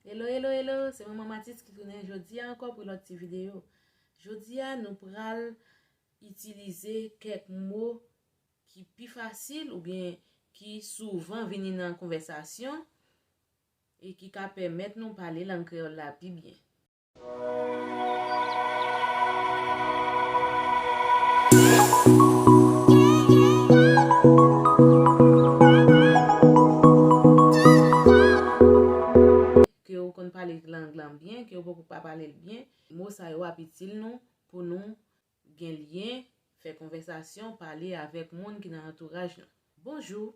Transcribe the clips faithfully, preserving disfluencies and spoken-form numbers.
Hello, hello, hello, se Manman Matis ki tounen jodi a ankò pou lòt ti videyo. Jodi a, nou pral itilize kèk mo ki pi fasil oubyen ki souvan vini nan konvèsasyon e ki ka pèmèt nou pale lang kreyòl la pi byen. Ke w konn pale lang lan byen, ke w poko pa pale l byen, mo sa yo ap itil nou pou nou gen lyen, fè konvèsasyon, pale avèk moun ki nan antouraj nou. Bonjou.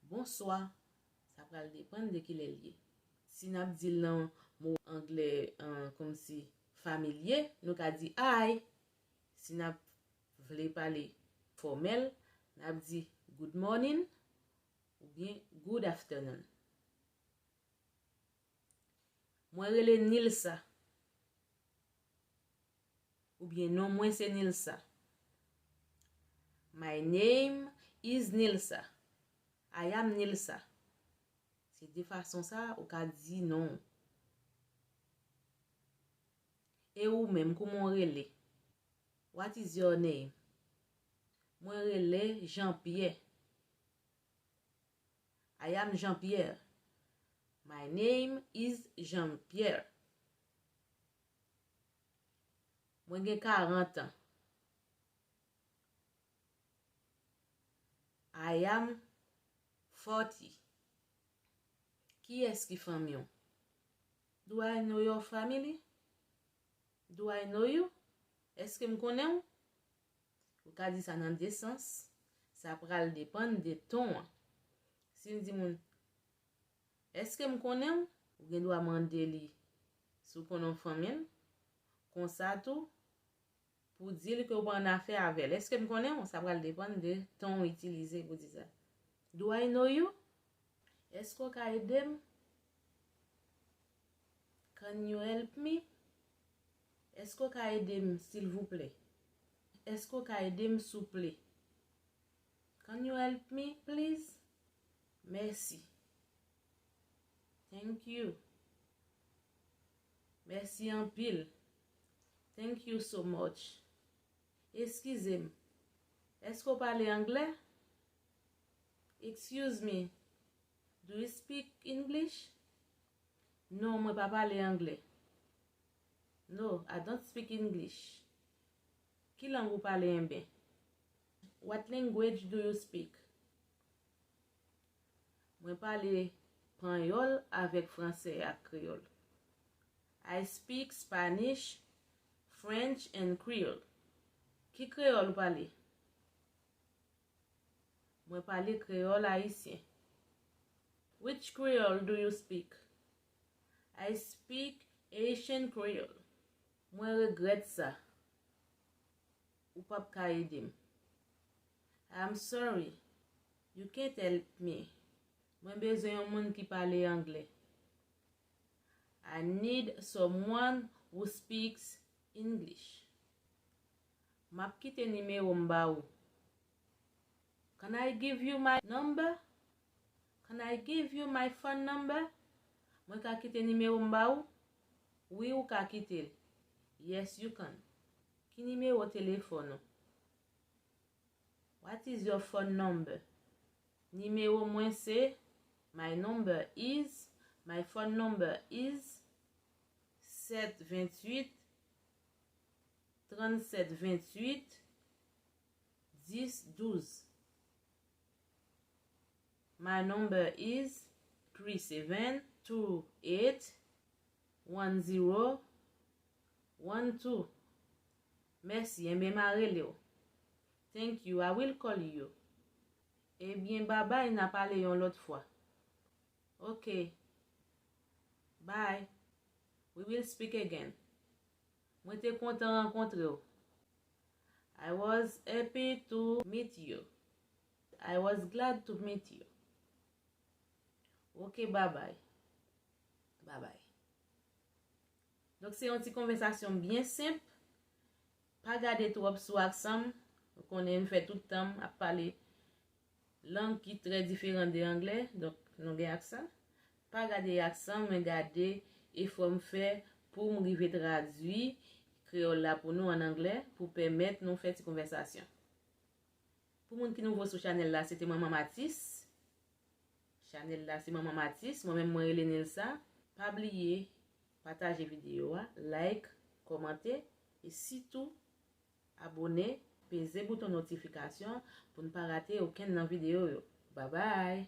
Bonswa. Sa pral depann de kilè l ye. Si n ap di l nan mo anglè, an, kòmsi familye, nou ka di hi. Si n ap vle pale fòmèl, n ap di good morning oubyen good afternoon. Mwen rele Nilsa. Oubyen non mwen se Nilsa. My name is Nilsa. I am Nilsa. Se de fason sa ou ka di non. E ou menm, kouman w rele? What is your name? Mwen rele Jean Pierre. I am Jean Pierre. My name is Jean Pierre. Mwen gen karant an. I am forty. Kiyès ki fanmi w? Do I know your family? Do I know you? Èske m konnen w? Ou ka di sa nan de sans. Sa pral depann de ton an. Si m di moun, èske m konnen w? Ou gen dwa mande li si w konnen w fanmi l. Konsa tou, pou di l ke w pa annafè avè l. Èske m konnen w? Sa pral depann de ton w itilize pou di sa. Do I know you? Èske w ka ede m? Can you help me? Èske w ka ede m, silvouplè? Èske w ka ede m, souple? Can you help me, please? Mèsi. Thank you. Mèsi anpil. Thank you so much. Eskize m. Èske w pale anglè? Excuse me. Do you speak English? Non, mwen pa pale anglè. No, I don't speak English. Ki lang ou pale enben? What language do you speak? Mwen pale panyòl avèk fransè ak kreyòl. I speak Spanish, French and Creole. Ki kreyòl ou pale? Mwen pale kreyòl ayisyen. Which Creole do you speak? I speak Haitian Creole. Mwen regrèt sa. Ou p ap ka ede m. I'm sorry. You can't help me. Mwen bezwen yon moun ki pale anglè. I need someone who speaks English. M ap kite nimewo m ba ou. Can I give you my number? Can I give you my phone number? Mwen ka kite nimewo m ba ou? Wi, ou ka kite l. Yes, you can. Ki nimewo telefòn ou? What is your phone number? Nimewo mwen se, my number is, my phone number is sèt venntuit, trannsèt venntuit, dis douz. My number is three seven two eight one zero one two. Mèsi, enben m a rele w. Thank you, I will call you. Ebyen, babay, n a pale yon lòt fwa. Ok. Bye. We will speak again. Mwen te kontan rankontre w. I was happy to meet you. I was glad to meet you. Ok, babay. Babay. Donk, se yon ti konvèsasyon byen senp. Pa gade twòp sou aksan m. Ou konnen m fè tout tan m ap pale lang ki trè diferan de anglè. Donk, nou gen aksan. Pa gade aksan m, men gade efò m fè pou m rive tradui kreyòl la pou nou ann anglè, pou pèmèt nou fè ti konvèsasyon. Pou moun ki nouvo sou chanèl la, se te Manman Matis. Chanèl la, se Manman Matis. Mwen menm, mwen rele Nelsa. Pa bliye pataje videyo a, like, kòmante, e sitou abone, peze bouton notifikasyon pou n pa rate okenn nan videyo yo. Babay!